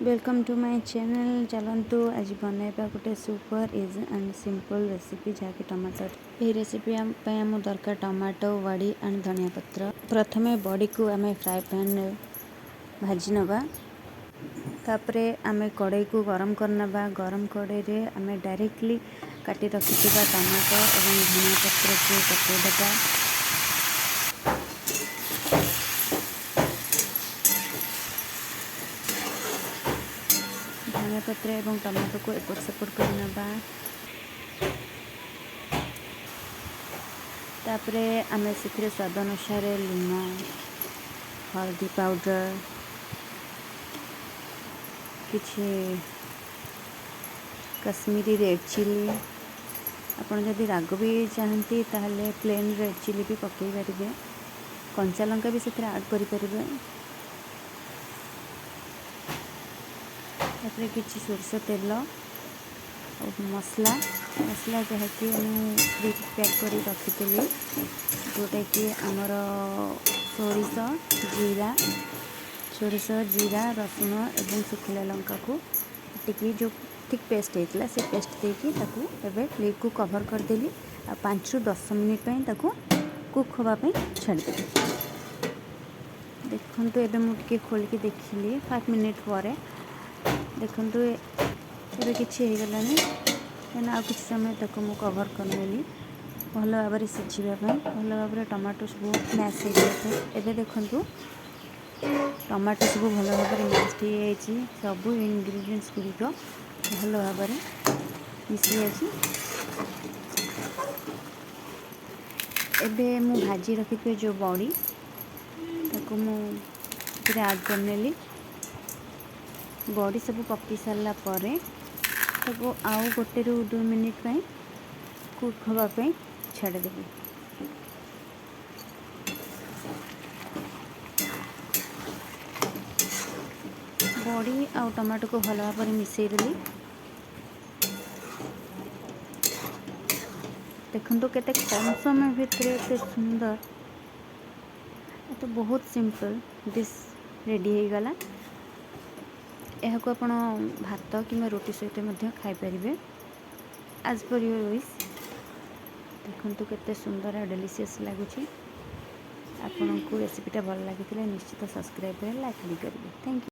Welcome to my channel. ଚାଲନ୍ତୁ, ଆଜି ବନାଇବା ଗୋଟେ super easy and simple recipe, ଯାହାକି ଟମାଟୋ। ଏହି ରେସିପି ପାଇଁ ଆମକୁ ଦରକାର ଟମାଟୋ, ବଡ଼ି ଆଣ୍ଡ ଧନିଆ ପତ୍ର। ପ୍ରଥମେ ବଡ଼ିକୁ ଆମେ ଫ୍ରାଏ ପ୍ୟାନ୍ରେ ଭାଜି ନେବା। ତାପରେ ଆମେ କଡ଼େଇକୁ ଗରମ କରିନେବା। ଗରମ କଡ଼େଇରେ ଆମେ ଡାଇରେକ୍ଟଲି କାଟି ରଖିଥିବା ଟମାଟୋ ଏବଂ ଧନିଆ ପତ୍ରକୁ ପକାଇଦେବା। ଧନିଆ ପତ୍ର ଏବଂ ଟମାଟୋକୁ ଏପଟ ସେପଟ କରିନେବା। ତାପରେ ଆମେ ସେଥିରେ ସ୍ୱାଦ ଅନୁସାରେ ଲୁଣ, ହଳଦୀ ପାଉଡ଼ର, କିଛି କାଶ୍ମୀରୀ ରେଡ଼୍ ଚିଲି। ଆପଣ ଯଦି ରାଗ ବି ଚାହାନ୍ତି, ତାହେଲେ ପ୍ଲେନ୍ ରେଡ଼୍ ଚିଲି ବି ପକାଇ ପାରିବେ। କଞ୍ଚା ଲଙ୍କା ବି ସେଥିରେ ଆଡ଼୍ କରିପାରିବେ। ତାପରେ କିଛି ସୋରିଷ ତେଲ ଆଉ ମସଲା, ଯାହାକି ମୁଁ ପ୍ରି ପ୍ୟାକ୍ କରି ରଖିଥିଲି, ଯେଉଁଟାକି ଆମର ସୋରିଷ, ଜିରା, ରସୁଣ ଏବଂ ଶୁଖିଲା ଲଙ୍କାକୁ ଟିକେ ଯେଉଁ ଥିକ୍ ପେଷ୍ଟ ହେଇଥିଲା, ସେ ପେଷ୍ଟ ଦେଇକି ତାକୁ ଏବେ ଲିଡ଼୍କୁ କଭର୍ କରିଦେଲି ଆଉ 5ରୁ 10 ମିନିଟ୍ ପାଇଁ ତାକୁ କୁକ୍ ହେବା ପାଇଁ ଛାଡ଼ିଦେଲି। ଦେଖନ୍ତୁ, ଏବେ ମୁଁ ଟିକେ ଖୋଲିକି ଦେଖିଲି 5 ମିନିଟ୍ ପରେ। ଦେଖନ୍ତୁ, ଏବେ କିଛି ହେଇଗଲାଣି। କାହିଁକିନା ଆଉ କିଛି ସମୟ ତାକୁ ମୁଁ କଭର୍ କରିନେଲି ଭଲ ଭାବରେ ସିଝିବା ପାଇଁ, ଭଲ ଭାବରେ ଟମାଟୋ ସବୁ ମ୍ୟାସ୍ ହେଇଯିବା ପାଇଁ। ଏବେ ଦେଖନ୍ତୁ, ଟମାଟୋ ସବୁ ଭଲ ଭାବରେ ମ୍ୟାସ୍ ହେଇଯାଇଛି। ସବୁ ଇନଗ୍ରିଡ଼ିଏଣ୍ଟସ୍ ଗୁଡ଼ିକ ଭଲ ଭାବରେ ମିଶିଯାଇଛି। ଏବେ ମୁଁ ଭାଜି ରଖିଥିବା ଯେଉଁ ବଡ଼ି, ତାକୁ ମୁଁ ସେଥିରେ ଆଡ଼୍ କରିନେଲି। ବଡ଼ି ସବୁ ପକାଇ ସାରିଲା ପରେ ତାକୁ ଆଉ 1ରୁ 2 ମିନିଟ୍ ପାଇଁ କୁକ୍ ହେବା ପାଇଁ ଛାଡ଼ିଦେବି। ବଡ଼ି ଆଉ ଟମାଟୋକୁ ଭଲ ଭାବରେ ମିଶାଇଦେଲି। ଦେଖନ୍ତୁ, କେତେ କମ୍ ସମୟ ଭିତରେ ଏତେ ସୁନ୍ଦର, ଏତେ ବହୁତ ସିମ୍ପଲ୍ ଡିସ୍ ରେଡ଼ି ହେଇଗଲା। ଏହାକୁ ଆପଣ ଭାତ କିମ୍ବା ରୁଟି ସହିତ ମଧ୍ୟ ଖାଇପାରିବେ, ଆଜ୍ ପର୍ your wish. ଦେଖନ୍ତୁ, କେତେ ସୁନ୍ଦର ଆଉ ଡେଲିସିୟସ୍ ଲାଗୁଛି। ଆପଣଙ୍କୁ ରେସିପିଟା ଭଲ ଲାଗିଥିଲେ ନିଶ୍ଚିତ ସବସ୍କ୍ରାଇବ୍ କରିବେ, ଲାଇକ୍ ବି କରିବେ। Thank you.